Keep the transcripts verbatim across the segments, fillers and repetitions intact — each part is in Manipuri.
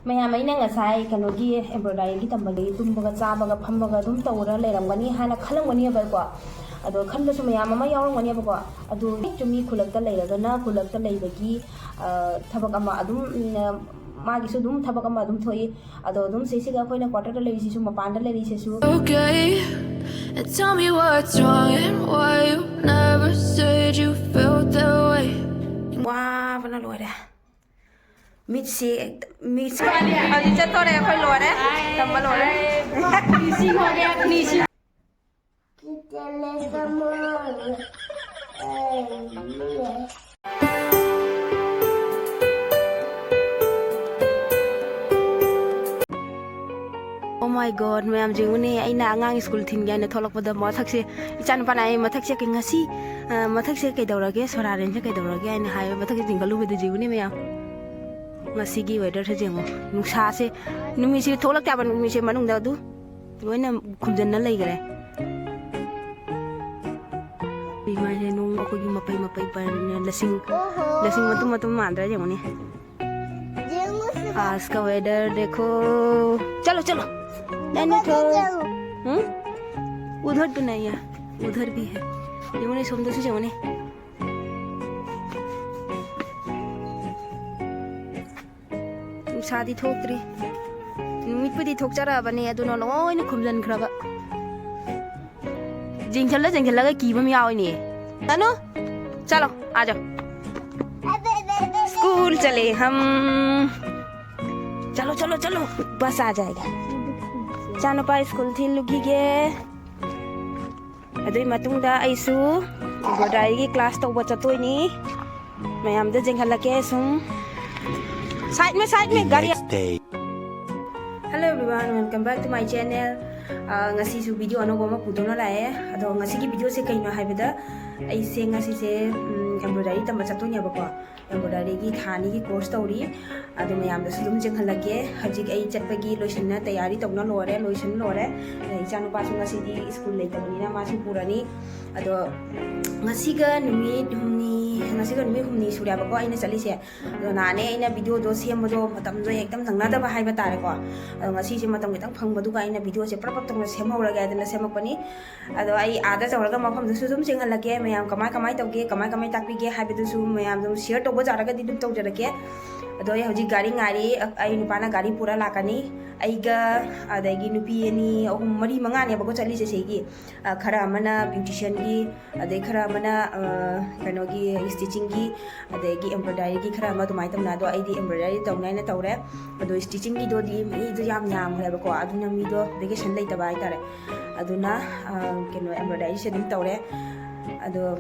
ꯃꯌꯥꯝ, ꯑꯩꯅ ꯉꯁꯥꯏ ꯀꯩꯅꯣꯒꯤ embroideryꯒꯤ ꯇꯝꯕꯒꯤ ꯇꯨꯝꯕꯒ ꯆꯥꯕꯒ ꯐꯝꯕꯒ ꯑꯗꯨꯝ ꯇꯧꯔ ꯂꯩꯔꯝꯒꯅꯤ ꯍꯥꯏꯅ ꯈꯜꯂꯝꯒꯅꯦꯕꯀꯣ꯫ ꯑꯗꯣ ꯈꯟꯕꯁꯨ ꯃꯌꯥꯝ ꯑꯃ ꯌꯥꯎꯔꯝꯒꯅꯦꯕꯀꯣ꯫ ꯑꯗꯨ ꯍꯦꯛ ꯆꯨꯝꯃꯤ, ꯈꯨꯜꯂꯛꯇ ꯂꯩꯔꯒꯅ ꯈꯨꯜꯂꯛꯇ ꯂꯩꯕꯒꯤ, ꯑ, ꯊꯕꯛ ꯑꯃ ꯑꯗꯨꯝ, ꯎꯝ, ꯃꯥꯒꯤꯁꯨ ꯑꯗꯨꯝ ꯊꯕꯛ ꯑꯃ ꯑꯗꯨꯝ ꯊꯣꯛꯏ꯫ ꯑꯗꯣ ꯑꯗꯨꯝ ꯁꯤꯁꯤꯒ ꯑꯩꯈꯣꯏꯅ quarterꯗ ꯂꯩꯔꯤꯁꯤꯁꯨ, ꯃꯄꯥꯟꯗ ꯂꯩꯔꯤꯁꯤꯁꯨ꯫ Okay, and tell me what's wrong and why you never said you felt that way. ꯋꯥꯕꯅ ꯂꯣꯏꯔꯦ꯫ ꯃꯤꯠꯁꯤ ꯍꯦꯛꯇ, ꯃꯤꯠꯁꯤ ꯍꯧꯖꯤꯛ ꯆꯠꯇꯣꯔꯦ, ꯑꯩꯈꯣꯏ ꯂꯣꯏꯔꯦ, ꯇꯝꯕ ꯂꯣꯏꯔꯦ꯫ Oh my God, ꯃꯌꯥꯝ ꯌꯦꯡꯉꯨꯅꯦ, ꯑꯩꯅ ꯑꯉꯥꯡ ꯁ꯭ꯀꯨꯜ ꯊꯤꯟꯒꯦ ꯍꯥꯏꯅ ꯊꯣꯛꯂꯛꯄꯗ ꯃꯊꯛꯁꯦ, ꯏꯆꯥꯅꯨꯄꯥꯅ ꯑꯩ ꯃꯊꯛꯁꯦ ꯀꯩ-, ꯉꯁꯤ, ꯑ, ꯃꯊꯛꯁꯦ ꯀꯩꯗꯧꯔꯒꯦ, ꯁꯣꯔꯥꯔꯦꯟꯁꯦ ꯀꯩꯗꯧꯔꯒꯦ ꯍꯥꯏꯅ ꯍꯥꯏꯕ, ꯃꯊꯛꯁꯦ ꯆꯤꯡꯈꯠꯂꯨꯕꯗ ꯌꯦꯡꯉꯨꯅꯦ ꯃꯌꯥꯝ꯫ ꯉꯁꯤꯒꯤ weatherꯁꯦ ꯌꯦꯡꯉꯨ, ꯅꯨꯡꯁꯥꯁꯦ, ꯅꯨꯃꯤꯠꯁꯦ ꯊꯣꯛꯂꯛꯇꯦ ꯍꯥꯏꯕ, ꯅꯨꯃꯤꯠꯁꯦ ꯃꯅꯨꯡꯗ ꯑꯗꯨ ꯂꯣꯏꯅ ꯈꯨꯝꯖꯤꯟꯅ ꯂꯩꯈꯔꯦ꯫ ꯏꯃꯥꯁꯦ ꯅꯣꯡ ꯑꯩꯈꯣꯏꯒꯤ ꯃꯄꯩ ꯃꯄꯩ ꯄꯔꯅꯦ, ꯂꯁꯤꯡ, ꯑꯣꯍꯣ꯫ ꯂꯁꯤꯡ ꯃꯇꯨꯝ ꯃꯇꯨꯝ ꯃꯥꯟꯗ꯭ꯔꯥ ꯌꯦꯡꯉꯨꯅꯦ꯫ ꯌꯦꯡꯉꯨ ꯁꯤꯗ꯫ आज का weather देखो। चलो, चलो। नहीं, नहीं, ꯁꯤꯗ तो ꯌꯦꯡꯉꯨ꯫ हम्म? उधर तो नहीं है, उधर भी है। ꯌꯦꯡꯉꯨꯅꯦ, ꯁꯣꯝꯗꯁꯨ ꯌꯦꯡꯉꯨꯅꯦ꯫ ꯅꯨꯡꯁꯥꯗꯤ ꯊꯣꯛꯇ꯭ꯔꯤ꯫ ꯅꯨꯃꯤꯠꯄꯨꯗꯤ ꯊꯣꯛꯆꯔꯛꯑꯕꯅꯦ, ꯑꯗꯨꯅ ꯂꯣꯏꯅ ꯈꯨꯝꯖꯤꯟꯈ꯭ꯔꯕ꯫ ꯌꯦꯡꯁꯤꯜꯂ ꯌꯦꯡꯁꯤꯜꯂꯒ ꯀꯤꯕ ꯑꯃ ꯌꯥꯎꯏꯅꯦ꯫ ꯇꯅꯨ, चलो, आ जाओ। स्कूल चले हम। चलो, चलो, चलो, बस आ जाएगा। ꯏꯆꯥꯅꯨꯄꯥ ꯁ꯭ꯀꯨꯜ ꯊꯤꯜꯂꯨꯈꯤꯒꯦ꯫ ꯑꯗꯨꯒꯤ ꯃꯇꯨꯡꯗ ꯑꯩꯁꯨ embroideryꯒꯤ class ꯇꯧꯕ ꯆꯠꯇꯣꯏꯅꯤ꯫ ꯃꯌꯥꯝꯗ ꯌꯦꯡꯍꯜꯂꯛꯀꯦ ꯁꯨꯝ꯫ Side में, side में, गाड़ी। Next day. Hello everyone, welcome back to my channel. ꯑ, ꯉꯁꯤꯁꯨ video ꯑꯅꯧꯕ ꯑꯃ ꯄꯨꯗꯨꯅ ꯂꯥꯛꯑꯦ꯫ ꯑꯗꯣ ꯉꯁꯤꯒꯤ videoꯁꯦ ꯀꯩꯅꯣ ꯍꯥꯏꯕꯗ, ꯑꯩꯁꯦ ꯉꯁꯤꯁꯦ, ꯎꯝ, ꯑꯦꯝꯕ꯭ꯔꯣꯏꯗꯔꯤ ꯇꯝꯕ ꯆꯠꯇꯣꯏꯅꯦꯕꯀꯣ꯫ ꯑꯦꯝꯕ꯭ꯔꯣꯏꯗꯔꯤꯒꯤ ꯊꯥ ꯑꯅꯤꯒꯤ ꯀꯣꯔꯁ ꯇꯧꯔꯤ꯫ ꯑꯗꯣ ꯃꯌꯥꯝꯗꯁꯨ ꯑꯗꯨꯝ ꯌꯦꯡꯍꯜꯂꯛꯀꯦ꯫ ꯍꯧꯖꯤꯛ ꯑꯩ ꯆꯠꯄꯒꯤ ꯂꯣꯏꯁꯤꯟꯅ ꯇꯌꯥꯔꯤ ꯇꯧꯅ ꯂꯣꯏꯔꯦ, ꯂꯣꯏꯁꯤꯟ ꯂꯣꯏꯔꯦ꯫ ꯑꯗ ꯏꯆꯥꯅꯨꯄꯥꯁꯨ ꯉꯁꯤꯗꯤ ꯁ꯭ꯀꯨꯜ ꯂꯩꯇꯕꯅꯤꯅ ꯃꯥꯁꯨ ꯄꯨꯔꯅꯤ꯫ ꯑꯗꯣ ꯉꯁꯤꯒ ꯅꯨꯃꯤꯠ ꯍꯨꯝꯅꯤ, ꯉꯁꯤꯒ ꯅꯨꯃꯤꯠ ꯍꯨꯝꯅꯤ ꯁꯨꯔꯦꯕꯀꯣ ꯑꯩꯅ ꯆꯠꯂꯤꯁꯦ꯫ ꯑꯗꯣ ꯅꯍꯥꯟꯅꯦ ꯑꯩꯅ ꯚꯤꯗꯤꯑꯣꯗꯣ ꯁꯦꯝꯕꯗꯣ ꯃꯇꯝꯗꯣ ꯍꯦꯛꯇ ꯅꯪꯅꯗꯕ ꯍꯥꯏꯕ ꯇꯥꯔꯦꯀꯣ꯫ ꯑꯗꯣ ꯉꯁꯤꯁꯦ ꯃꯇꯝ ꯈꯤꯇꯪ ꯐꯪꯕꯗꯨꯒ ꯑꯩꯅ ꯚꯤꯗꯤꯑꯣꯁꯦ ꯄ꯭ꯔꯞ ꯄ꯭ꯔꯞ ꯇꯧꯅ ꯁꯦꯝꯍꯧꯔꯒꯦ ꯍꯥꯏꯗꯅ ꯁꯦꯝꯃꯛꯄꯅꯤ꯫ ꯑꯗꯣ ꯑꯩ ꯑꯥꯗ ꯌꯧꯔꯒ ꯃꯐꯝꯗꯨꯁꯨ ꯑꯗꯨꯝ ꯌꯦꯡꯍꯜꯂꯛꯀꯦ꯫ ꯃꯌꯥꯝ ꯀꯃꯥꯏ ꯀꯃꯥꯏ ꯇꯧꯒꯦ, ꯀꯃꯥꯏ ꯀꯃꯥꯏ ꯇꯥꯛꯄꯤꯒꯦ ꯍꯥꯏꯕꯗꯨꯁꯨ ꯃꯌꯥꯝ ꯑꯗꯨꯝ ꯁꯤꯌꯔ ꯇꯧꯕ ꯌꯥꯔꯒꯗꯤ ꯑꯗꯨꯝ ꯇꯧꯖꯔꯛꯀꯦ꯫ ꯑꯗꯣ ꯑꯩ ꯍꯧꯖꯤꯛ ꯒꯥꯔꯤ ꯉꯥꯏꯔꯤ꯫ ꯑ-, ꯑꯩ ꯅꯨꯄꯥꯅ ꯒꯥꯔꯤ ꯄꯨꯔ ꯂꯥꯛꯀꯅꯤ꯫ ꯑꯩꯒ ꯑꯗꯒꯤ ꯅꯨꯄꯤ ꯑꯅꯤ, ꯑꯍꯨꯝ, ꯃꯔꯤ, ꯃꯉꯥꯅꯦꯕꯀꯣ ꯆꯠꯂꯤꯁꯦ ꯁꯤꯒꯤ꯫ ꯑ, ꯈꯔ ꯑꯃꯅ ꯕ꯭ꯌꯨꯇꯤꯁꯤꯌꯥꯟꯒꯤ, ꯑꯗꯩ ꯈꯔ ꯑꯃꯅ, ꯑ, ꯀꯩꯅꯣꯒꯤ ꯁ꯭ꯇꯤꯆꯤꯡꯒꯤ, ꯑꯗꯒꯤ ꯑꯦꯝꯕ꯭ꯔꯣꯏꯗꯔꯤꯒꯤ ꯈꯔ ꯑꯃ ꯑꯗꯨꯃꯥꯏꯅ ꯇꯧꯅ꯫ ꯑꯗꯣ ꯑꯩꯗꯤ ꯑꯦꯝꯕ꯭ꯔꯣꯏꯗꯔꯤ ꯇꯧꯅꯤ ꯍꯥꯏꯅ ꯇꯧꯔꯦ꯫ ꯑꯗꯣ ꯁ꯭ꯇꯤꯆꯤꯡꯒꯤꯗꯣꯗꯤ ꯃꯤꯗꯣ ꯌꯥꯝ ꯌꯥꯝꯈ꯭ꯔꯦꯕꯀꯣ, ꯑꯗꯨꯅ ꯃꯤꯗꯣ ꯚꯦꯀꯦꯁꯟ ꯂꯩꯇꯕ ꯍꯥꯏꯇꯥꯔꯦ꯫ ꯑꯗꯨꯅ, ꯑ, ꯀꯩꯅꯣ, ꯑꯦꯝꯕ꯭ꯔꯣꯏꯗꯔꯤꯁꯦ ꯑꯗꯨꯝ ꯇꯧꯔꯦ꯫ ꯑꯗꯣ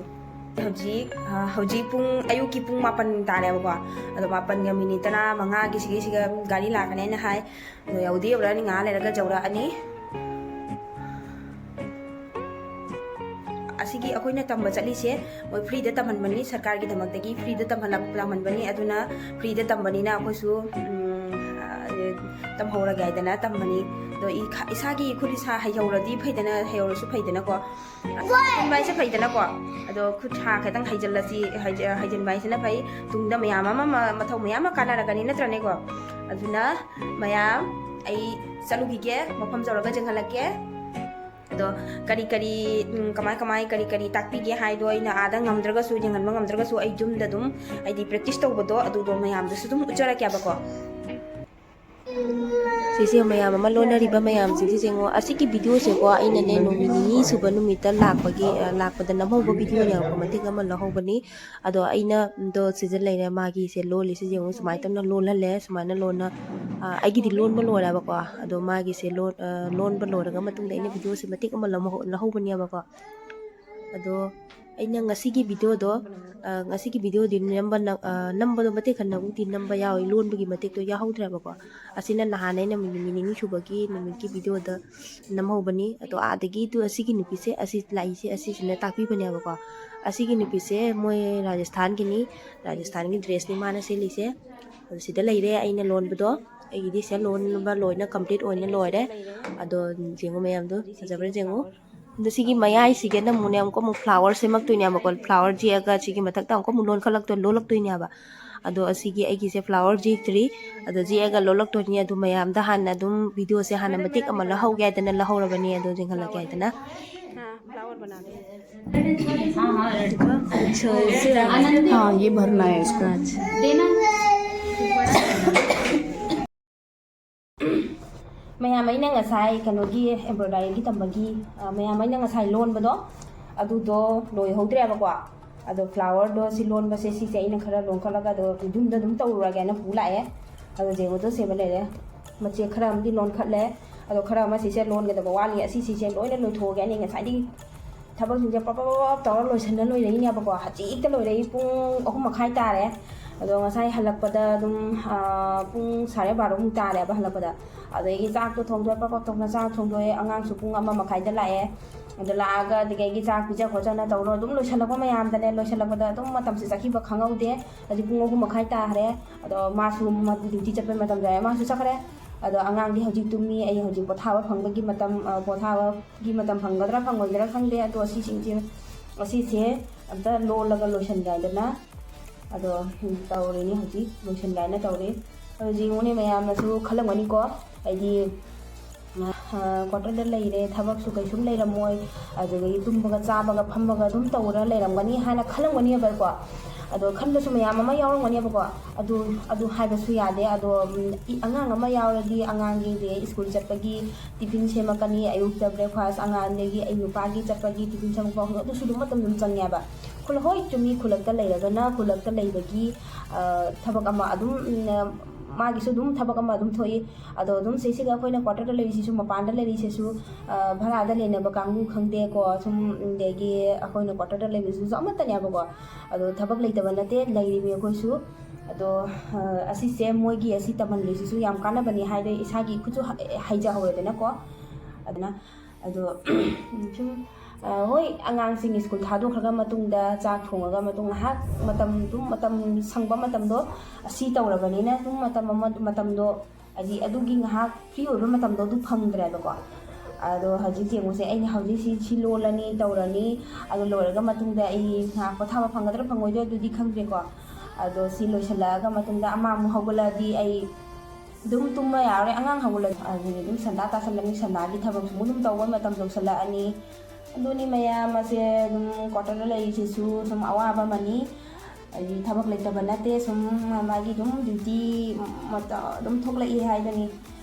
ꯍꯧꯖꯤꯛ, ꯑ, ꯍꯧꯖꯤꯛ ꯄꯨꯡ, ꯑꯌꯨꯛꯀꯤ ꯄꯨꯡ ꯃꯥꯄꯟ ꯇꯥꯔꯦꯕꯀꯣ꯫ ꯑꯗꯣ ꯃꯥꯄꯟꯒ ꯃꯤꯅꯤꯠ ꯇꯔꯥ ꯃꯉꯥꯒꯤ ꯁꯤꯒꯤꯁꯤꯒ ꯒꯥꯔꯤ ꯂꯥꯛꯀꯅꯤ ꯍꯥꯏꯅ ꯍꯥꯏ꯫ ꯑꯗꯣ ꯌꯧꯗꯤ ꯌꯧꯔꯛꯑꯅꯤ, ꯉꯥꯏꯍꯥꯛ ꯂꯩꯔꯒ ꯌꯧꯔꯛꯑꯅꯤ꯫ ꯑꯁꯤꯒꯤ ꯑꯩꯈꯣꯏꯅ ꯇꯝꯕ ꯆꯠꯂꯤꯁꯦ ꯃꯣꯏ ꯐ꯭ꯔꯤꯗ ꯇꯝꯍꯟꯕꯅꯤ, ꯁꯔꯀꯥꯔꯒꯤꯗꯃꯛꯇꯒꯤ ꯐ꯭ꯔꯤꯗ ꯇꯝꯍꯜꯂꯛ-, ꯇꯝꯍꯟꯕꯅꯤ꯫ ꯑꯗꯨꯅ ꯐ꯭ꯔꯤꯗ ꯇꯝꯕꯅꯤꯅ ꯑꯩꯈꯣꯏꯁꯨ, ꯎꯝ, ꯑ, ꯇꯝꯍꯧꯔꯒꯦ ꯍꯥꯏꯗꯅ ꯇꯝꯕꯅꯤ꯫ ꯑꯗꯣ ꯏꯈ-, ꯏꯁꯥꯒꯤ ꯈꯨꯠ ꯏꯁꯥ ꯍꯩꯍꯧꯔꯗꯤ ꯐꯩꯗꯅ, ꯍꯩꯍꯧꯔꯁꯨ ꯐꯩꯗꯅꯀꯣ꯫ ꯍꯩꯖꯤꯟꯕ ꯍꯥꯏꯁꯦ ꯐꯩꯗꯅꯀꯣ꯫ ꯑꯗꯣ ꯈꯨꯠ ꯁꯥ ꯈꯤꯇꯪ ꯍꯩꯖꯤꯜꯂꯁꯤ, ꯍꯩꯖ-, ꯍꯩꯖꯤꯟꯕ ꯍꯥꯏꯁꯤꯅ ꯐꯩ꯫ ꯇꯨꯡꯗ ꯃꯌꯥꯝ ꯑꯃ, ꯃ-, ꯃꯊꯧ ꯃꯌꯥꯝ ꯑꯃ ꯀꯥꯟꯅꯔꯛꯀꯅꯤ, ꯅꯠꯇ꯭ꯔꯅꯦꯀꯣ? ꯑꯗꯨꯅ ꯃꯌꯥꯝ, ꯑꯩ ꯆꯠꯂꯨꯈꯤꯒꯦ, ꯃꯐꯝ ꯌꯧꯔꯒ ꯌꯦꯡꯍꯜꯂꯛꯀꯦ꯫ ꯑꯗꯣ ꯀꯔꯤ ꯀꯔꯤ, ꯎꯝ, ꯀꯃꯥꯏ ꯀꯃꯥꯏ, ꯀꯔꯤ ꯀꯔꯤ ꯇꯥꯛꯄꯤꯒꯦ ꯍꯥꯏꯗꯣ ꯑꯩꯅ ꯑꯥꯗ ꯉꯝꯗ꯭ꯔꯒꯁꯨ, ꯌꯦꯡꯍꯟꯕ ꯉꯝꯗ꯭ꯔꯒꯁꯨ, ꯑꯩ ꯌꯨꯝꯗ ꯑꯗꯨꯝ, ꯍꯥꯏꯗꯤ, ꯄ꯭ꯔꯦꯛꯇꯤꯁ ꯇꯧꯕꯗꯣ, ꯑꯗꯨꯗꯣ ꯃꯌꯥꯝꯗꯁꯨ ꯑꯗꯨꯝ ꯎꯠꯆꯔꯛꯀꯦꯕꯀꯣ꯫ ꯁꯤꯁꯦ ꯃꯌꯥꯝ ꯑꯃ ꯂꯣꯟꯅꯔꯤꯕ ꯃꯌꯥꯝꯁꯤꯡꯁꯦ ꯌꯦꯡꯉꯣ꯫ ꯑꯁꯤꯒꯤ ꯚꯤꯗꯤꯑꯣꯁꯦꯀꯣ, ꯑꯩꯅꯅꯦ ꯅꯨꯃꯤꯠ ꯅꯤꯅꯤ ꯁꯨꯕ ꯅꯨꯃꯤꯠꯇ ꯂꯥꯛꯄꯒꯤ, ꯑ, ꯂꯥꯛꯄꯗ ꯅꯝꯍꯧꯕ ꯚꯤꯗꯤꯑꯣꯅꯦꯕꯀꯣ, ꯃꯇꯦꯛ ꯑꯃ ꯂꯧꯍꯧꯕꯅꯤ꯫ ꯑꯗꯣ ꯑꯩꯅ, ꯗꯣ ꯁꯤꯗ ꯂꯩꯔꯦ, ꯃꯥꯒꯤꯁꯦ ꯂꯣꯜꯂꯤꯁꯦ ꯌꯦꯡꯉꯣ, ꯁꯨꯃꯥꯏꯅ ꯇꯧꯅ ꯂꯣꯜꯍꯜꯂꯦ, ꯁꯨꯃꯥꯏꯅ ꯂꯣꯟꯅ, ꯑ, ꯑꯩꯒꯤꯗꯤ ꯂꯣꯟꯕ ꯂꯣꯏꯔꯦꯕꯀꯣ꯫ ꯑꯗꯣ ꯃꯥꯒꯤꯁꯦ ꯂꯣꯟ-, ꯑ, ꯂꯣꯟꯕ ꯂꯣꯏꯔꯒ ꯃꯇꯨꯡꯗ ꯑꯩꯅ ꯚꯤꯗꯤꯑꯣꯁꯦ ꯃꯇꯦꯛ ꯑꯃ ꯂꯧꯍꯧ-, ꯂꯧꯍꯧꯕꯅꯦꯕꯀꯣ꯫ ꯑꯗꯣ ꯑꯩꯅ ꯉꯁꯤꯒꯤ ꯚꯤꯗꯤꯑꯣꯗꯣ, ꯑ, ꯉꯁꯤꯒꯤ ꯚꯤꯗꯤꯑꯣꯗꯤ ꯅꯝꯕ ꯅꯪ-, ꯑ, ꯅꯝꯕꯗꯣ ꯃꯇꯦꯛ ꯈꯔ ꯅꯪꯕꯨꯗꯤ ꯅꯝꯕ ꯌꯥꯎꯏ, ꯂꯣꯟꯕꯒꯤ ꯃꯇꯦꯛꯇꯣ ꯌꯥꯎꯍꯧꯗ꯭ꯔꯦꯕꯀꯣ꯫ ꯑꯁꯤꯅ ꯅꯍꯥꯟ ꯑꯩꯅ ꯅꯨꯃꯤꯠ ꯅꯤꯅꯤ ꯁꯨꯕꯒꯤ ꯅꯨꯃꯤꯠꯀꯤ ꯚꯤꯗꯤꯑꯣꯗ ꯅꯝꯍꯧꯕꯅꯤ꯫ ꯑꯗꯣ ꯑꯥꯗꯒꯤ ꯇꯨ ꯑꯁꯤꯒꯤ ꯅꯨꯄꯤꯁꯦ, ꯑꯁꯤ ꯂꯥꯛꯏꯁꯦ, ꯑꯁꯤꯁꯤꯅ ꯇꯥꯛꯄꯤꯕꯅꯦꯕꯀꯣ꯫ ꯑꯁꯤꯒꯤ ꯅꯨꯄꯤꯁꯦ ꯃꯣꯏ ꯔꯥꯖꯁꯊꯥꯟꯒꯤꯅꯤ꯫ ꯔꯥꯖꯁꯊꯥꯟꯒꯤ dressꯅꯤ ꯃꯥꯅ ꯁꯦꯠꯂꯤꯁꯦ꯫ ꯑꯗꯨ ꯁꯤꯗ ꯂꯩꯔꯦ ꯑꯩꯅ ꯂꯣꯟꯕꯗꯣ꯫ ꯑꯩꯒꯤꯗꯤ ꯁꯤꯗ ꯂꯣꯟꯕ ꯂꯣꯏꯅ complete ꯑꯣꯏꯅ ꯂꯣꯏꯔꯦ꯫ ꯑꯗꯣ ꯌꯦꯡꯉꯨ ꯃꯌꯥꯝꯗꯣ, ꯐꯖꯕ꯭ꯔꯥ ꯌꯦꯡꯉꯨ꯫ ꯑꯗꯣ ꯁꯤꯒꯤ ꯃꯌꯥꯏꯁꯤꯒꯅ ꯑꯃꯨꯛꯅꯦ, ꯑꯃꯨꯛꯀ ꯑꯃꯨꯛ flower ꯁꯦꯝꯃꯛꯇꯣꯏꯅꯦꯕꯀꯣ꯫ Flower ꯌꯦꯛꯑꯒ ꯁꯤꯒꯤ ꯃꯊꯛꯇ ꯑꯃꯨꯛꯀ ꯑꯃꯨꯛ ꯂꯣꯟꯈꯠꯂꯛꯇꯣꯏ-, ꯂꯣꯜꯂꯛꯇꯣꯏꯅꯦꯕ꯫ ꯑꯗꯣ ꯑꯁꯤꯒꯤ ꯑꯩꯒꯤꯁꯦ flower ꯌꯦꯛꯇ꯭ꯔꯤ꯫ ꯑꯗꯣ ꯌꯦꯛꯑꯒ ꯂꯣꯜꯂꯛꯇꯣꯏꯅꯤ꯫ ꯑꯗꯣ ꯃꯌꯥꯝꯗ ꯍꯥꯟꯅ ꯑꯗꯨꯝ videoꯁꯦ ꯍꯥꯟꯅ ꯃꯇꯦꯛ ꯑꯃ ꯂꯧꯍꯧꯒꯦ ꯍꯥꯏꯗꯅ ꯂꯧꯍꯧꯔꯕꯅꯤ꯫ ꯑꯗꯣ ꯌꯦꯡꯍꯜꯂꯛꯀꯦ ꯍꯥꯏꯗꯅ꯫ हाँ, ये भरना है इसका। ꯃꯌꯥꯝ, ꯑꯩꯅ ꯉꯁꯥꯏ ꯀꯩꯅꯣꯒꯤ embroideryꯒꯤ ꯇꯝꯕꯒꯤ, ꯑ, ꯃꯌꯥꯝ, ꯑꯩꯅ ꯉꯁꯥꯏ ꯂꯣꯟꯕꯗꯣ, ꯑꯗꯨꯗꯣ ꯂꯣꯏꯍꯧꯗ꯭ꯔꯦꯕꯀꯣ꯫ ꯑꯗꯣ flowerꯗꯣ ꯁꯤ ꯂꯣꯟꯕꯁꯦ, ꯁꯤꯁꯦ ꯑꯩꯅ ꯈꯔ ꯂꯣꯟꯈꯠꯂꯒ ꯑꯗꯣ ꯌꯨꯝꯗ ꯑꯗꯨꯝ ꯇꯧꯔꯨꯔꯒꯦꯅ ꯄꯨ ꯂꯥꯛꯑꯦ꯫ ꯑꯗꯣ ꯌꯦꯡꯉꯨꯗꯣ ꯁꯤꯕ ꯂꯩꯔꯦ꯫ ꯃꯆꯦꯠ ꯈꯔ ꯑꯃꯗꯤ ꯂꯣꯟꯈꯠꯂꯦ꯫ ꯑꯗꯣ ꯈꯔ ꯑꯃ ꯁꯤꯁꯦ ꯂꯣꯟꯒꯗꯕ ꯋꯥꯠꯂꯤ꯫ ꯑꯁꯤꯁꯤꯁꯦ ꯂꯣꯏꯅ ꯂꯣꯏꯊꯣꯛꯑꯒꯦ꯫ ꯑꯩꯅ ꯉꯁꯥꯏꯗꯒꯤ ꯊꯕꯛꯁꯤꯡꯁꯦ ꯄꯞ ꯄꯞ ꯄꯞ ꯄꯞ ꯇꯧꯔ ꯂꯣꯏꯁꯟꯅ ꯂꯣꯏꯔꯛꯏꯅꯦꯕꯀꯣ꯫ ꯍꯧꯖꯤꯛꯇ ꯂꯣꯏꯔꯛꯏ꯫ ꯄꯨꯡ ꯑꯍꯨꯝ ꯃꯈꯥꯏ ꯇꯥꯔꯦ꯫ ꯑꯗꯣ ꯉꯁꯥꯏ ꯍꯜꯂꯛꯄꯗ ꯑꯗꯨꯝ, ꯑ, ꯄꯨꯡ ꯁꯥꯔꯦ ꯕꯥꯔꯣꯃꯨꯛ ꯇꯥꯔꯦꯕ ꯍꯜꯂꯛꯄꯗ꯫ ꯑꯗꯒꯤ ꯆꯥꯛꯇꯣ ꯊꯣꯡꯗꯣꯛꯑꯦ, ꯄꯞ ꯄꯞ ꯊꯣꯡꯅ ꯆꯥꯛ ꯊꯣꯡꯗꯣꯛꯑꯦ꯫ ꯑꯉꯥꯡꯁꯨ ꯄꯨꯡ ꯑꯃ ꯃꯈꯥꯏꯗ ꯂꯥꯛꯑꯦ꯫ ꯑꯗꯣ ꯂꯥꯛꯑꯒ ꯑꯗꯒꯤ ꯑꯩꯒꯤ ꯆꯥꯛ ꯄꯤꯖ ꯈꯣꯠꯆꯅ ꯇꯧꯔꯣ, ꯑꯗꯨꯝ ꯂꯣꯏꯁꯜꯂꯛꯄ ꯃꯌꯥꯝꯗꯅꯦ, ꯂꯣꯏꯁꯜꯂꯛꯄꯗ ꯑꯗꯨꯝ ꯃꯇꯝꯁꯦ ꯆꯠꯈꯤꯕ ꯈꯪꯍꯧꯗꯦ꯫ ꯍꯧꯖꯤꯛ ꯄꯨꯡ ꯑꯍꯨꯝ ꯃꯈꯥꯏ ꯇꯥꯈ꯭ꯔꯦ꯫ ꯑꯗꯣ ꯃꯥꯁꯨ ꯃ-, duty ꯆꯠꯄꯩ ꯃꯇꯝ ꯌꯧꯔꯦ, ꯃꯥꯁꯨ ꯆꯠꯈ꯭ꯔꯦ꯫ ꯑꯗꯣ ꯑꯉꯥꯡꯗꯤ ꯍꯧꯖꯤꯛ ꯇꯨꯝꯃꯤ꯫ ꯑꯩ ꯍꯧꯖꯤꯛ ꯄꯣꯊꯥꯕ ꯐꯪꯕꯒꯤ ꯃꯇꯝ, ꯑ, ꯄꯣꯊꯥꯕꯒꯤ ꯃꯇꯝ ꯐꯪꯒꯗ꯭ꯔꯥ ꯐꯪꯉꯣꯏꯗ꯭ꯔꯥ ꯈꯪꯗꯦ꯫ ꯑꯗꯣ ꯑꯁꯤꯁꯤꯡꯁꯦ, ꯑꯁꯤꯁꯦ ꯑꯝꯇ ꯂꯣꯜꯂꯒ ꯂꯣꯏꯁꯟꯒꯦ ꯍꯥꯏꯗꯅ, ꯑꯗꯣ, ꯎꯝ, ꯇꯧꯔꯤꯅꯤ ꯍꯧꯖꯤꯛ, ꯂꯣꯏꯁꯟꯒꯦ ꯍꯥꯏꯅ ꯇꯧꯔꯤ꯫ ꯑꯗꯣ ꯌꯦꯡꯉꯨꯅꯦ, ꯃꯌꯥꯝꯅꯁꯨ ꯈꯜꯂꯝꯒꯅꯤꯀꯣ, ꯍꯥꯏꯗꯤ, ꯑ, quarterꯗ ꯂꯩꯔꯦ, ꯊꯕꯛꯁꯨ ꯀꯩꯁꯨꯝ ꯂꯩꯔꯝꯃꯣꯏ, ꯑꯗꯨꯗꯒꯤ ꯇꯨꯝꯕꯒ ꯆꯥꯕꯒ ꯐꯝꯕꯒ ꯑꯗꯨꯝ ꯇꯧꯔ ꯂꯩꯔꯝꯒꯅꯤ ꯍꯥꯏꯅ ꯈꯜꯂꯝꯒꯅꯦꯕꯀꯣ꯫ ꯑꯗꯣ ꯈꯟꯕꯁꯨ ꯃꯌꯥꯝ ꯑꯃ ꯌꯥꯎꯔꯝꯒꯅꯦꯕꯀꯣ꯫ ꯑꯗꯨ, ꯑꯗꯨ ꯍꯥꯏꯕꯁꯨ ꯌꯥꯗꯦ꯫ ꯑꯗꯣ, ꯎꯝ, ꯏ-, ꯑꯉꯥꯡ ꯑꯃ ꯌꯥꯎꯔꯗꯤ ꯑꯉꯥꯡꯒꯤ school ꯆꯠꯄꯒꯤ tiffin ꯁꯦꯝꯃꯛꯀꯅꯤ, ꯑꯌꯨꯛꯇ breakfast, ꯑꯉꯥꯡ ꯑꯗꯒꯤ ꯑꯩ ꯅꯨꯄꯥꯒꯤ ꯆꯠꯄꯒꯤ tiffin ꯁꯦꯝꯃꯛꯄ, ꯑꯗꯨꯁꯨ ꯑꯗꯨꯝ ꯃꯇꯝ ꯑꯗꯨꯝ ꯆꯪꯉꯦꯕ꯫ ꯈꯨꯜ-, ꯍꯣꯏ, ꯆꯨꯝꯃꯤ, ꯈꯨꯜꯂꯛꯇ ꯂꯩꯔꯒꯅ ꯈꯨꯜꯂꯛꯇ ꯂꯩꯕꯒꯤ, ꯑ, ꯊꯕꯛ ꯑꯃ ꯑꯗꯨꯝ, ꯎꯝ, ꯃꯥꯒꯤꯁꯨ ꯑꯗꯨꯝ ꯊꯕꯛ ꯑꯃ ꯑꯗꯨꯝ ꯊꯣꯛꯏ꯫ ꯑꯗꯣ ꯑꯗꯨꯝ ꯁꯤꯁꯤꯗ ꯑꯩꯈꯣꯏꯅ quarterꯗ ꯂꯩꯔꯤꯁꯤꯁꯨ, ꯃꯄꯥꯟꯗ ꯂꯩꯔꯤꯁꯤꯁꯨ, ꯑ, ꯚꯔꯥꯗ ꯂꯩꯅꯕ ꯀꯥꯡꯕꯨ ꯈꯪꯗꯦꯀꯣ, ꯁꯨꯝ, ꯑꯗꯒꯤ ꯑꯩꯈꯣꯏꯅ quarterꯗ ꯂꯩꯕꯁꯤꯁꯨ ꯑꯃꯠꯇꯅꯦꯕꯀꯣ꯫ ꯑꯗꯣ ꯊꯕꯛ ꯂꯩꯇꯕ ꯅꯠꯇꯦ, ꯂꯩꯔꯤꯕꯅꯤ ꯑꯩꯈꯣꯏꯁꯨ꯫ ꯑꯗꯣ, ꯑ, ꯑꯁꯤꯁꯦ ꯃꯣꯏꯒꯤ ꯑꯁꯤ ꯇꯝꯍꯜꯂꯤꯁꯤꯁꯨ ꯌꯥꯝ ꯀꯥꯟꯅꯕꯅꯤ ꯍꯥꯏꯗꯤ ꯏꯁꯥꯒꯤ ꯈꯨꯠꯁꯨ ꯍ-, ꯍꯩꯖꯍꯧꯔꯦꯗꯅꯀꯣ꯫ ꯑꯗꯨꯅ, ꯑꯗꯣ, ꯁꯨꯝ ꯑ, ꯍꯣꯏ, ꯑꯉꯥꯡꯁꯤꯡ ꯁ꯭ꯀꯨꯜ ꯊꯥꯗꯣꯛꯈ꯭ꯔꯒ ꯃꯇꯨꯡꯗ ꯆꯥꯛ ꯊꯣꯡꯉꯒ ꯃꯇꯨꯡ ꯉꯥꯏꯍꯥꯛ ꯃꯇꯝ, ꯑꯗꯨꯝ ꯃꯇꯝ ꯁꯪꯕ ꯃꯇꯝꯗꯣ ꯑꯁꯤ ꯇꯧꯔꯕꯅꯤꯅ, ꯑꯗꯨꯝ ꯃꯇꯝ ꯑꯃ, ꯃꯇꯝꯗꯣ ꯍꯥꯏꯗꯤ ꯑꯗꯨꯒꯤ ꯉꯥꯏꯍꯥꯛ ꯐ꯭ꯔꯤ ꯑꯣꯏꯕ ꯃꯇꯝꯗꯣ ꯑꯗꯨ ꯐꯪꯗ꯭ꯔꯦꯕꯀꯣ꯫ ꯑꯗꯣ ꯍꯧꯖꯤꯛ ꯌꯦꯡꯉꯨꯁꯦ, ꯑꯩꯅ ꯍꯧꯖꯤꯛ ꯁꯤ, ꯁꯤ ꯂꯣꯜꯂꯅꯤ, ꯇꯧꯔꯅꯤ, ꯑꯗꯨ ꯂꯣꯏꯔꯒ ꯃꯇꯨꯡꯗ ꯑꯩ ꯉꯥꯏꯍꯥꯛ ꯄꯣꯊꯥꯕ ꯐꯪꯒꯗ꯭ꯔꯥ ꯐꯪꯉꯣꯏꯗ꯭ꯔꯥ ꯑꯗꯨꯗꯤ ꯈꯪꯗ꯭ꯔꯦꯀꯣ꯫ ꯑꯗꯣ ꯁꯤ ꯂꯣꯏꯁꯤꯜꯂꯛꯑꯒ ꯃꯇꯨꯡꯗ ꯑꯃ ꯑꯃꯨꯛ ꯍꯧꯒꯠꯂꯛꯑꯗꯤ ꯑꯩ ꯑꯗꯨꯝ ꯇꯨꯝꯕ ꯌꯥꯔꯣꯏ, ꯑꯉꯥꯡ ꯍꯧꯒꯠꯂꯛꯑꯗꯤ ꯑꯗꯨꯝ ꯁꯟꯗꯥ ꯇꯥꯁꯜꯂꯅꯤ, ꯁꯟꯗꯥꯒꯤ ꯊꯕꯛꯁꯨ ꯑꯗꯨꯝ ꯇꯧꯕ ꯃꯇꯝ ꯌꯧꯁꯜꯂꯛꯑꯅꯤ꯫ ꯑꯗꯨꯅꯤ ꯃꯌꯥꯝ ꯑꯁꯦ ꯑꯗꯨꯝ ꯀ꯭ꯋꯥꯇꯔꯗ ꯂꯩꯔꯤꯁꯤꯁꯨ ꯁꯨꯝ ꯑꯋꯥꯕ ꯑꯃꯅꯤ꯫ ꯍꯥꯏꯗꯤ ꯊꯕꯛ ꯂꯩꯇꯕ ꯅꯠꯇꯦ, ꯁꯨꯝ ꯃꯥꯒꯤ ꯑꯗꯨꯝ ꯗ꯭ꯌꯨꯇꯤ ꯃꯇ-, ꯑꯗꯨꯝ ꯊꯣꯛꯂꯛꯏ ꯍꯥꯏꯗꯨꯅꯤ꯫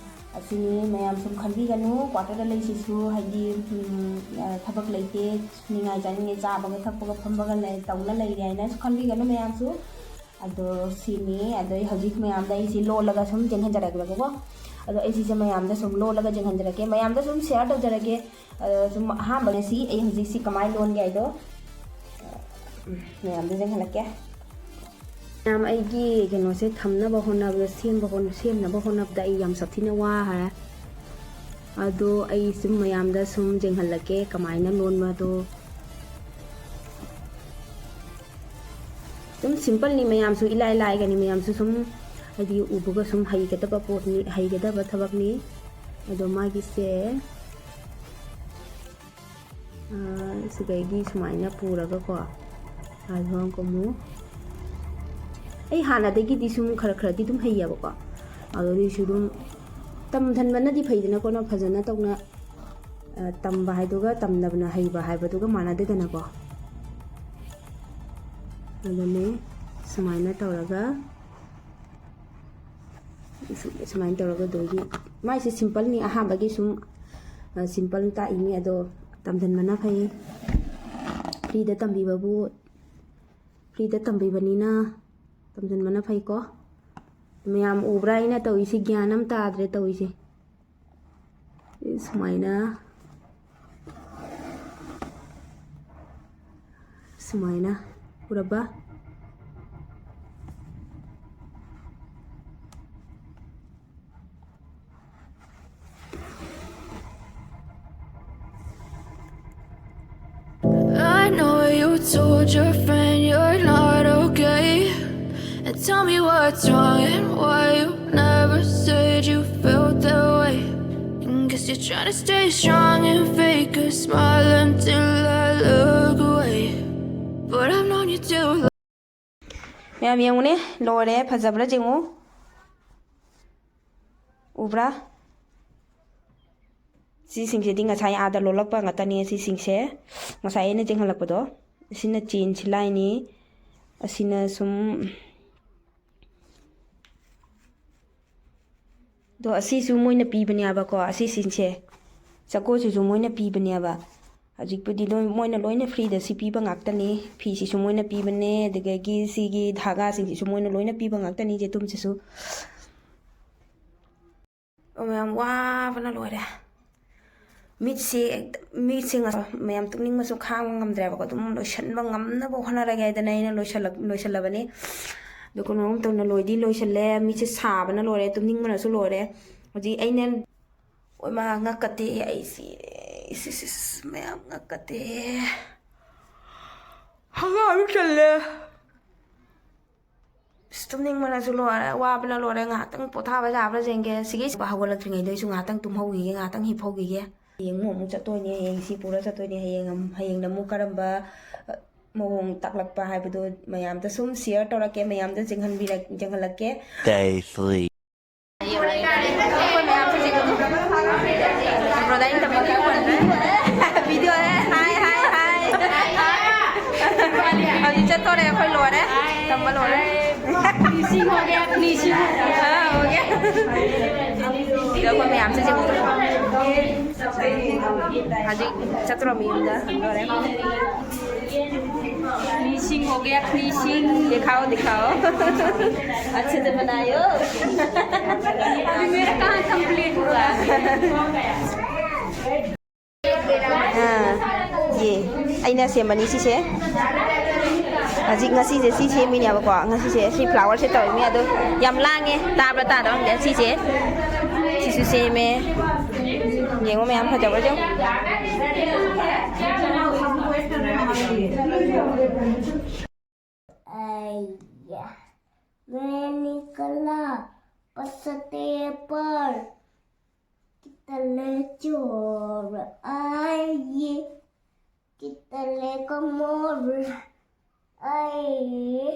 ꯑꯁꯤꯅꯤ ꯃꯌꯥꯝ ꯁꯨꯝ ꯈꯟꯕꯤꯒꯅꯨ, ꯀ꯭ꯋꯥꯇꯔꯗ ꯂꯩꯁꯤꯁꯨ ꯍꯥꯏꯗꯤ, ꯎꯝ, ꯑ, ꯊꯕꯛ ꯂꯩꯇꯦ, ꯅꯤꯡꯉꯥꯏ ꯆꯥꯅꯤꯡꯉꯦ, ꯆꯥꯕꯒ ꯊꯛꯄꯒ ꯐꯝꯕꯒ ꯂꯩ, ꯇꯧꯅ ꯂꯩꯔꯦ ꯍꯥꯏꯅꯁꯨ ꯈꯟꯕꯤꯒꯅꯨ ꯃꯌꯥꯝꯁꯨ꯫ ꯑꯗꯣ ꯁꯤꯅꯤ꯫ ꯑꯗꯣ ꯑꯩ ꯍꯧꯖꯤꯛ ꯃꯌꯥꯝꯗ ꯑꯩꯁꯤ ꯂꯣꯜꯂꯒ ꯁꯨꯝ ꯌꯦꯡꯍꯟꯖꯔꯛꯑꯒꯦꯕꯀꯣ꯫ ꯑꯗꯣ ꯑꯩ ꯁꯤꯁꯦ ꯃꯌꯥꯝꯗ ꯁꯨꯝ ꯂꯣꯜꯂꯒ ꯌꯦꯡꯍꯟꯖꯔꯛꯀꯦ, ꯃꯌꯥꯝꯗ ꯁꯨꯝ ꯁꯤꯌꯥꯔ ꯇꯧꯖꯔꯛꯀꯦ꯫ ꯑꯗꯣ ꯁꯨꯝ ꯑꯍꯥꯟꯕꯅ ꯁꯤ ꯑꯩ ꯍꯧꯖꯤꯛ ꯁꯤ ꯀꯃꯥꯏꯅ ꯂꯣꯟꯒꯦ ꯍꯥꯏꯗꯣ, ꯎꯝ, ꯃꯌꯥꯝꯗ ꯌꯦꯡꯍꯜꯂꯛꯀꯦ꯫ ꯃꯌꯥꯝ, ꯑꯩꯒꯤ ꯀꯩꯅꯣꯁꯦ ꯊꯝꯅꯕ ꯍꯣꯠꯅꯕꯗ, ꯁꯦꯝꯕ ꯍꯣꯠ-, ꯁꯦꯝꯅꯕ ꯍꯣꯠꯅꯕꯗ ꯑꯩ ꯌꯥꯝ ꯁꯥꯊꯤꯅ ꯋꯥꯈ꯭ꯔꯦ꯫ ꯑꯗꯣ ꯑꯩ ꯁꯨꯝ ꯃꯌꯥꯝꯗ ꯁꯨꯝ ꯌꯦꯡꯍꯜꯂꯛꯀꯦ ꯀꯃꯥꯏꯅ ꯂꯣꯟꯕꯗꯣ꯫ ꯑꯗꯨꯝ ꯁꯤꯝꯄꯜꯅꯤ, ꯃꯌꯥꯝꯁꯨ ꯏꯂꯥꯏ ꯂꯥꯏꯒꯅꯤ, ꯃꯌꯥꯝꯁꯨ ꯁꯨꯝ ꯍꯥꯏꯗꯤ ꯎꯕꯒ ꯁꯨꯝ ꯍꯩꯒꯗꯕ ꯄꯣꯠꯅꯤ, ꯍꯩꯒꯗꯕ ꯊꯕꯛꯅꯤ꯫ ꯑꯗꯣ ꯃꯥꯒꯤꯁꯦ, ꯑ, ꯁꯤꯗꯒꯤ ꯁꯨꯃꯥꯏꯅ ꯄꯨꯔꯒꯀꯣ, ꯑꯗꯨꯒ ꯑꯃꯨꯛ ꯑꯩ ꯍꯥꯟꯅꯗꯒꯤꯗꯤ ꯁꯨꯝ ꯈꯔ ꯈꯔꯗꯤ ꯑꯗꯨꯝ ꯍꯩꯌꯦꯕꯀꯣ꯫ ꯑꯗꯨꯗꯩꯁꯨ ꯑꯗꯨꯝ ꯇꯝꯁꯤꯟꯕꯅꯗꯤ ꯐꯩꯗꯅꯀꯣ, ꯅꯪ ꯐꯖꯅ ꯇꯧꯅ, ꯑ, ꯇꯝꯕ ꯍꯥꯏꯗꯨꯒ ꯇꯝꯗꯕꯅ ꯍꯩꯕ ꯍꯥꯏꯕꯗꯨꯒ ꯃꯥꯟꯅꯗꯦꯗꯅꯀꯣ꯫ ꯑꯗꯨꯅꯦ ꯁꯨꯃꯥꯏꯅ ꯇꯧꯔꯒ, ꯁꯨ-, ꯁꯨꯃꯥꯏꯅ ꯇꯧꯔꯒ ꯑꯗꯨꯒꯤ ꯃꯥꯏꯁꯦ ꯁꯤꯝꯄꯜꯅꯤ, ꯑꯍꯥꯟꯕꯒꯤ ꯁꯨꯝ, ꯑ, ꯁꯤꯝꯄꯜ ꯇꯥꯛꯏꯅꯤ꯫ ꯑꯗꯣ ꯇꯝꯁꯤꯟꯕꯅ ꯐꯩ, ꯐ꯭ꯔꯤꯗ ꯇꯝꯕꯤꯕꯕꯨ, ꯐ꯭ꯔꯤꯗ ꯇꯝꯕꯤꯕꯅꯤꯅ ꯇꯝꯁꯤꯟꯕꯅ ꯐꯩꯀꯣ꯫ ꯃꯌꯥꯝ ꯎꯕ꯭ꯔꯥ ꯑꯩꯅ ꯇꯧꯔꯤꯁꯤ? ꯒ꯭ꯌꯥꯟ ꯑꯃ ꯇꯥꯗ꯭ꯔꯦ ꯇꯧꯔꯤꯁꯦ꯫ ꯁꯨꯃꯥꯏꯅ, ꯁꯨꯃꯥꯏꯅ ꯎꯔꯕ? Told your friend you're not okay. And tell me what's wrong and why you never said you felt that way. And guess you're trying to stay strong and fake a smile until I look away. But I've known you too long. ꯃꯌꯥꯝ ꯌꯦꯡꯉꯨꯅꯦ, ꯂꯣꯏꯔꯦ꯫ ꯐꯖꯕ꯭ꯔꯥ ꯌꯦꯡꯉꯨ, ꯎꯕ꯭ꯔꯥ? ꯁꯤꯁꯤꯡꯁꯤꯗꯤ ꯉꯁꯥꯏ ꯑꯥꯗ ꯂꯣꯜꯂꯛꯄ ꯉꯥꯛꯇꯅꯤ꯫ ꯁꯤꯁꯤꯡꯁꯦ ꯉꯁꯥꯏ ꯑꯩꯅ ꯆꯤꯡꯍꯜꯂꯛꯄꯗꯣ꯫ ꯑꯁꯤꯅ ꯆꯦꯟ ꯁꯤꯂꯥꯏꯅꯤ꯫ ꯑꯁꯤꯅ ꯁꯨꯝ, ꯑꯗꯣ ꯑꯁꯤꯁꯨ ꯃꯣꯏꯅ ꯄꯤꯕꯅꯦꯕꯀꯣ꯫ ꯑꯁꯤꯁꯤꯡꯁꯦ, ꯆꯀꯣꯁꯤꯁꯨ ꯃꯣꯏꯅ ꯄꯤꯕꯅꯦꯕ꯫ ꯍꯧꯖꯤꯛꯄꯨꯗꯤ ꯂꯣꯏ, ꯃꯣꯏꯅ ꯂꯣꯏꯅ ꯐ꯭ꯔꯤꯗ ꯁꯤ ꯄꯤꯕ ꯉꯥꯛꯇꯅꯤ꯫ ꯐꯤꯁꯤꯁꯨ ꯃꯣꯏꯅ ꯄꯤꯕꯅꯦ, ꯑꯗꯨꯗꯒꯤ ꯁꯤꯒꯤ ꯙꯥꯒꯥꯁꯤꯡꯁꯤꯁꯨ ꯃꯣꯏꯅ ꯂꯣꯏꯅ ꯄꯤꯕ ꯉꯥꯛꯇꯅꯤ꯫ ꯖꯦꯇꯨꯝꯁꯤꯁꯨ꯫ ꯑꯣ, ꯃꯌꯥꯝ ꯋꯥꯕꯅ ꯂꯣꯏꯔꯦ꯫ ꯃꯤꯠꯁꯦ ꯍꯦꯛꯇ, ꯃꯤꯠꯁꯦ ꯉꯁ-, ꯃꯌꯥꯝ ꯇꯨꯝꯅꯤꯡꯕꯁꯨ ꯈꯥꯡꯕ ꯉꯝꯗ꯭ꯔꯦꯕꯀꯣ꯫ ꯑꯗꯨꯝ ꯂꯣꯏꯁꯟꯕ ꯉꯝꯅꯕ ꯍꯣꯠꯅꯔꯒꯦ ꯍꯥꯏꯗꯅ ꯑꯩꯅ ꯂꯣꯏꯁꯜꯂꯛ-, ꯂꯣꯏꯁꯜꯂꯕꯅꯤ꯫ ꯑꯗꯣ ꯀꯩꯅꯣꯝ ꯇꯧꯅ ꯂꯣꯏꯗꯤ ꯂꯣꯏꯁꯜꯂꯦ꯫ ꯃꯤꯠꯁꯦ ꯁꯥꯕꯅ ꯂꯣꯏꯔꯦ, ꯇꯨꯝꯅꯤꯡꯕꯅꯁꯨ ꯂꯣꯏꯔꯦ꯫ ꯍꯧꯖꯤꯛ ꯑꯩꯅ, ꯑꯣꯏꯃꯥ, ꯉꯛꯀꯠꯇꯦ, ꯑꯩ ꯁꯤꯔꯦ꯫ ꯏꯁ, ꯏꯁ, ꯏꯁ, ꯃꯌꯥꯝ ꯉꯛꯀꯠꯇꯦ꯫ ꯍꯪꯒꯥꯝ ꯆꯜꯂꯦ꯫ ꯑꯁ, ꯇꯨꯝꯅꯤꯡꯕꯅꯁꯨ ꯂꯣꯏꯔꯦ, ꯋꯥꯕꯅ ꯂꯣꯏꯔꯦ꯫ ꯉꯥꯏꯍꯥꯛꯇꯪ ꯄꯣꯊꯥꯕ ꯌꯥꯕ꯭ꯔꯥ ꯌꯦꯡꯒꯦ꯫ ꯁꯤꯒꯤ ꯍꯧꯒꯠꯂꯛꯇ꯭ꯔꯤꯉꯩꯗ ꯑꯩꯁꯨ ꯉꯥꯏꯍꯥꯛꯇꯪ ꯇꯨꯝꯍꯧꯈꯤꯒꯦ, ꯉꯥꯏꯍꯥꯛꯇꯪ ꯍꯤꯞꯍꯧꯈꯤꯒꯦ꯫ ꯍꯌꯦꯡ ꯑꯃꯨꯛ, ꯑꯃꯨꯛ ꯆꯠꯇꯣꯏꯅꯦ꯫ ꯍꯌꯦꯡ ꯁꯤ ꯄꯨꯔ ꯆꯠꯇꯣꯏꯅꯦ꯫ ꯍꯌꯦꯡ ꯑꯃ-, ꯍꯌꯦꯡꯅ ꯑꯃꯨꯛ ꯀꯔꯝꯕ, ꯑ, ꯃꯑꯣꯡ ꯇꯥꯛꯂꯛꯄ ꯍꯥꯏꯕꯗꯣ ꯃꯌꯥꯝꯗ ꯁꯨꯝ ꯁꯤꯌꯔ ꯇꯧꯔꯛꯀꯦ, ꯃꯌꯥꯝꯗ ꯆꯦꯡꯍꯟꯕꯤꯔꯛ-, ꯆꯦꯡꯍꯜꯂꯛꯀꯦ꯫ Day three. ꯑꯩꯈꯣꯏ ꯃꯌꯥꯝꯁꯦ ꯍꯧꯖꯤꯛ ꯕ꯭ꯔꯣꯗꯔ ꯑꯩꯅ ꯇꯝꯕ ꯈꯔ ꯄꯟꯕ꯫ ꯚꯤꯗꯤꯑꯣ, ꯍꯥꯏ, ꯍꯥꯏ, ꯍꯥꯏ꯫ ꯍꯧꯖꯤꯛ ꯆꯠꯇꯣꯔꯦ, ꯑꯩꯈꯣꯏ ꯂꯣꯏꯔꯦ, ꯇꯝꯕ ꯂꯣꯏꯔꯦ꯫ Finishing हो गया, finishing। हाँ, हो गया। ꯁꯤꯗ ꯑꯩꯈꯣꯏ ꯃꯌꯥꯝꯁꯦ ꯍꯧꯖꯤꯛ, ꯍꯧꯖꯤꯛ ꯆꯠꯇꯣꯔꯝꯃꯤ, ꯌꯨꯝꯗ ꯍꯟꯗꯣꯔꯦ꯫ Finishing हो गया, finishing। दिखाओ, दिखाओ। अच्छे से बनायो। अभी मेरा कहाँ complete हुआ? ꯑꯥ, ꯌꯦ꯫ ꯑꯩꯅ ꯁꯦꯝꯕꯅꯤ ꯁꯤꯁꯦ꯫ ꯍꯧꯖꯤꯛ ꯉꯁꯤꯁꯦ ꯁꯤ ꯁꯦꯝꯃꯤꯅꯦꯕꯀꯣ꯫ ꯉꯁꯤꯁꯦ ꯁꯤ ꯐ꯭ꯂꯥꯋꯔꯁꯦ ꯇꯧꯔꯤꯅꯦ꯫ ꯑꯗꯣ ꯌꯥꯝ ꯂꯥꯡꯉꯦ꯫ ꯇꯥꯕ꯭ꯔꯥ ꯇꯥꯗꯕ꯭ꯔꯥ ꯈꯪꯗꯦ꯫ ꯁꯤꯁꯦ, ꯁꯤꯁꯨ ꯁꯦꯝꯃꯦ꯫ ꯌꯦꯡꯉꯣ ꯃꯌꯥꯝ, ꯐꯖꯕ꯭ꯔꯥ ꯌꯦꯡꯉꯣ꯫ ꯑꯩ ꯃꯦꯅꯤꯀꯂꯥ ꯄꯁꯇꯦꯄꯔ ꯀꯤꯇꯂꯦ ꯆꯣꯔ ꯑꯩ ꯀꯤꯇꯂꯦ ꯀꯃꯣꯔ ꯑꯩ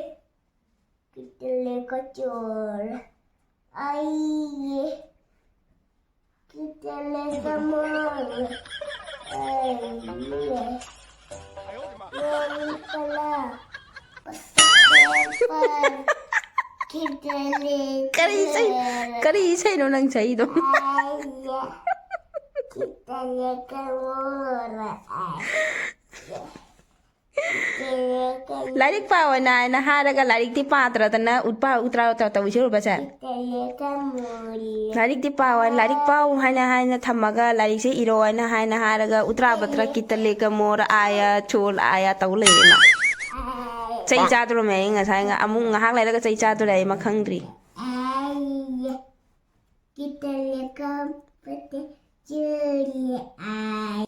ꯀꯤꯇꯂꯦ ꯀꯆꯣꯔ ꯑꯩ ꯀꯤꯇꯂꯦ ꯀꯃꯣꯔ ꯑꯩ ꯃꯦꯅꯤꯀꯂꯥ ꯄꯁꯇꯦꯄꯔ ꯀꯤꯇꯂꯦ ꯀꯔꯤ ꯏꯁꯩ ꯀꯔꯤ ꯏꯁꯩꯅꯣ ꯅꯪ ꯁꯛꯏꯗꯣ? ꯀꯤꯇꯂꯦ ꯀꯃꯣꯔ ꯑꯩ ꯂꯥꯏꯔꯤꯛ ꯄꯥꯎ ꯍꯥꯏꯅ ꯍꯥꯏꯅ ꯍꯥꯏꯔꯒ ꯂꯥꯏꯔꯤꯛꯇꯤ ꯄꯥꯗ꯭ꯔꯗꯅ ꯎꯠꯄꯥ ꯎꯇ꯭ꯔꯥ ꯎꯇ꯭ꯔꯥ ꯇꯧꯏꯁꯦ ꯎꯔꯕꯁꯦ? ꯂꯥꯏꯔꯤꯛꯇꯤ ꯄꯥꯎ ꯍꯥꯏꯅ ꯂꯥꯏꯔꯤꯛ ꯄꯥꯎ ꯍꯥꯏꯅ ꯍꯥꯏꯅ ꯊꯝꯃꯒ ꯂꯥꯏꯔꯤꯛꯁꯦ ꯏꯔꯣ ꯍꯥꯏꯅ ꯍꯥꯏꯅ ꯍꯥꯏꯔꯒ ꯎꯇ꯭ꯔꯥ ꯕꯇ꯭ꯔ ꯀꯤꯇ ꯂꯦꯀ ꯃꯣꯔ ꯑꯥꯌ ꯆꯣꯜ ꯑꯥꯌ ꯇꯧ ꯂꯩꯔꯦ ꯃꯥ꯫ ꯆꯩ ꯆꯥꯗꯣꯔꯝꯃꯦ ꯑꯩ ꯉꯁꯥꯏ ꯉ- ꯑꯃꯨꯛ ꯉꯥꯏꯍꯥꯛ ꯂꯩꯔꯒ ꯆꯩ ꯆꯥꯗꯣꯔꯦ ꯑꯩ ꯃꯈꯪꯗ꯭ꯔꯤ꯫ ꯀꯤꯇꯂꯦꯀ ꯄꯇꯦ ꯆꯨꯔꯤ ꯑꯥꯏ